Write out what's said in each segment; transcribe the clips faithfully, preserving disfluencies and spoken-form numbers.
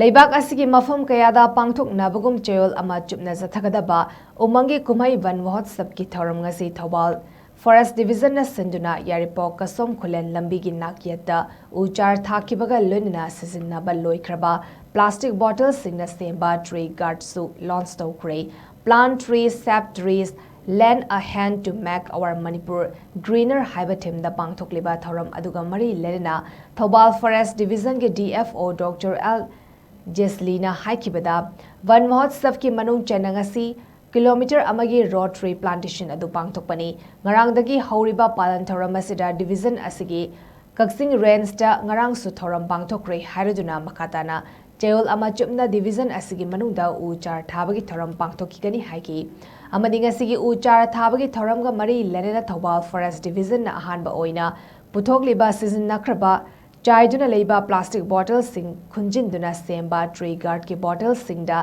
ꯂꯩꯕꯥꯛ ꯑꯁꯤꯒꯤ ꯃꯐꯝ ꯀꯌꯥꯗ ꯄꯥꯡꯊꯣꯛꯅꯕꯒꯨꯝ ꯆꯌꯣꯜ ꯑꯃ ꯆꯨꯞꯅ ꯆꯠꯊꯒꯗꯕ ꯎꯃꯪꯒꯤ ꯀꯨꯝꯍꯩ ꯚꯟ ꯃꯍꯣꯠꯁꯕꯀꯤ ꯊꯧꯔꯝ ꯉꯁꯤ ꯊꯧꯕꯥꯜ ꯐꯣꯔꯦꯁ꯭ꯠ ꯗꯤꯕꯤꯖꯟꯅ ꯁꯤꯟꯗꯨꯅ ꯌꯥꯏꯔꯤꯄꯣꯛ ꯀꯁꯣꯝ ꯈꯨꯂꯦꯟ ꯂꯝꯕꯤꯒꯤ ꯅꯥꯛꯌꯦꯠꯇ ꯎ ꯆꯥꯔ ꯊꯥꯈꯤꯕꯒ ꯂꯣꯏꯅꯅ ꯁꯤꯖꯤꯟꯅꯕ ꯂꯣꯏꯈ꯭ꯔꯕ ꯄ꯭ꯂꯥꯁꯇꯤꯛ ꯕꯣꯇꯜꯁꯤꯡꯅ ꯁꯦꯝꯕ ꯇ꯭ꯔꯤ ꯒꯥꯔꯗꯁꯨ ꯂꯣꯟꯆ ꯇꯧꯈ꯭ꯔꯦ꯫ Plant trees, save trees, lend a hand to make our Manipur greener ꯍꯥꯏꯕ ꯊꯤꯝꯗ ꯄꯥꯡꯊꯣꯛꯂꯤꯕ ꯊꯧꯔꯝ ꯑꯗꯨꯒ ꯃꯔꯤ ꯂꯩꯅꯅ ꯊꯧꯕꯥꯜ ꯐꯣꯔꯦꯁ꯭ꯠ ꯗꯤꯕꯤꯖꯟꯒꯤ D F O doctor L ꯖꯦꯁꯂꯤꯅ ꯍꯥꯏꯈꯤꯕꯗ, ꯚꯟ ꯃꯍꯣꯠꯁꯕꯀꯤ ꯃꯅꯨꯡ ꯆꯟꯅ ꯉꯁꯤ ꯀꯤꯂꯣꯃꯤꯇꯔ ꯑꯃꯒꯤ ꯔꯣꯗ ꯇ꯭ꯔꯤ ꯄ꯭ꯂꯥꯟꯇꯦꯁꯟ ꯑꯗꯨ ꯄꯥꯡꯊꯣꯛꯄꯅꯤ꯫ ꯉꯔꯥꯡꯗꯒꯤ ꯍꯧꯔꯤꯕ ꯄꯥꯂꯟ ꯊꯧꯔꯝ ꯑꯁꯤꯗ ꯗꯤꯕꯤꯖꯟ ꯑꯁꯤꯒꯤ ꯀꯛꯆꯤꯡ ꯔꯦꯟꯖꯇ ꯉꯔꯥꯡꯁꯨ ꯊꯧꯔꯝ ꯄꯥꯡꯊꯣꯛꯈ꯭ꯔꯦ ꯍꯥꯏꯔꯗꯨꯅ ꯃꯈꯥ ꯇꯥꯅ ꯆꯌꯣꯜ ꯑꯃ ꯆꯨꯞꯅ ꯗꯤꯕꯤꯖꯟ ꯑꯁꯤꯒꯤ ꯃꯅꯨꯡꯗ ꯎ ꯆꯥꯔ ꯊꯥꯕꯒꯤ ꯊꯧꯔꯝ ꯄꯥꯡꯊꯣꯛꯈꯤꯒꯅꯤ ꯍꯥꯏꯈꯤ꯫ ꯑꯃꯗꯤ ꯉꯁꯤꯒꯤ ꯎ ꯆꯥꯔ ꯊꯥꯕꯒꯤ ꯊꯧꯔꯝꯒ ꯃꯔꯤ ꯂꯩꯅꯅ ꯊꯧꯕꯥꯜ ꯐꯣꯔꯦꯁ꯭ꯠ ꯗꯤꯕꯤꯖꯟꯅ ꯑꯍꯥꯟꯕ ꯑꯣꯏꯅ ꯄꯨꯊꯣꯛꯂꯤꯕ ꯁꯤꯖꯤꯟꯅꯈ꯭ꯔꯕ ꯆꯥꯏꯗꯨꯅ ꯂꯩꯕ ꯄ꯭ꯂꯥꯁꯇꯤꯛ ꯕꯣꯇꯜꯁꯤꯡ ꯈꯨꯟꯖꯤꯟꯗꯨꯅ ꯁꯦꯝꯕ ꯇ꯭ꯔꯤ ꯒꯥꯔꯗꯀꯤ ꯕꯣꯇꯜꯁꯤꯡꯗ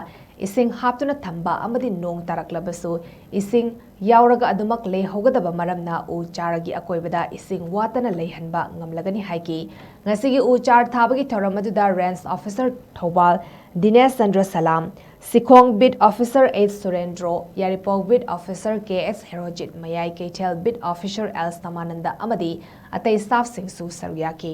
ꯏꯁꯤꯡ ꯍꯥꯞꯇꯨꯅ ꯊꯝꯕ ꯑꯃꯗꯤ ꯅꯣꯡ ꯇꯥꯔꯛꯂꯕꯁꯨ ꯏꯁꯤꯡ ꯌꯥꯎꯔꯒ ꯑꯗꯨꯃꯛ ꯂꯩꯍꯧꯒꯗꯕ ꯃꯔꯝꯅ ꯎ ꯆꯥꯔꯒꯤ ꯑꯀꯣꯏꯕꯗ ꯏꯁꯤꯡ ꯋꯥꯠꯇꯅ ꯂꯩꯍꯟꯕ ꯉꯝꯂꯒꯅꯤ ꯍꯥꯏꯈꯤ꯫ ꯉꯁꯤꯒꯤ ꯎ ꯆꯥꯔ ꯊꯥꯕꯒꯤ ꯊꯧꯔꯝ ꯑꯗꯨꯗ ꯔꯦꯟꯖ ꯑꯣꯐꯤꯁꯥꯔ ꯊꯧꯕꯥꯜ ꯗꯤꯅꯦꯁ ꯆꯟꯗ꯭ꯔ ꯁꯂꯥꯝ, ꯁꯤꯈꯣꯡ ꯕꯤꯠ ꯑꯣꯐꯤꯁꯥꯔ ꯑꯩꯆ ꯁꯨꯔꯦꯟꯗ꯭ꯔꯣ, ꯌꯥꯏꯔꯤꯄꯣꯛ ꯕꯤꯠ ꯑꯣꯐꯤꯁꯥꯔ ꯀꯦ ꯑꯦꯁ ꯍꯦꯔꯣꯖꯤꯠ, ꯃꯌꯥꯏ ꯀꯩꯊꯦꯜ ꯕꯤꯠ ꯑꯣꯐꯤꯁꯥꯔ ꯑꯦꯜ ꯁꯃꯥꯅꯟꯗ ꯑꯃꯗꯤ ꯑꯇꯩ ꯁ꯭ꯇꯥꯐꯁꯤꯡꯁꯨ ꯁꯔꯨꯛ ꯌꯥꯈꯤ꯫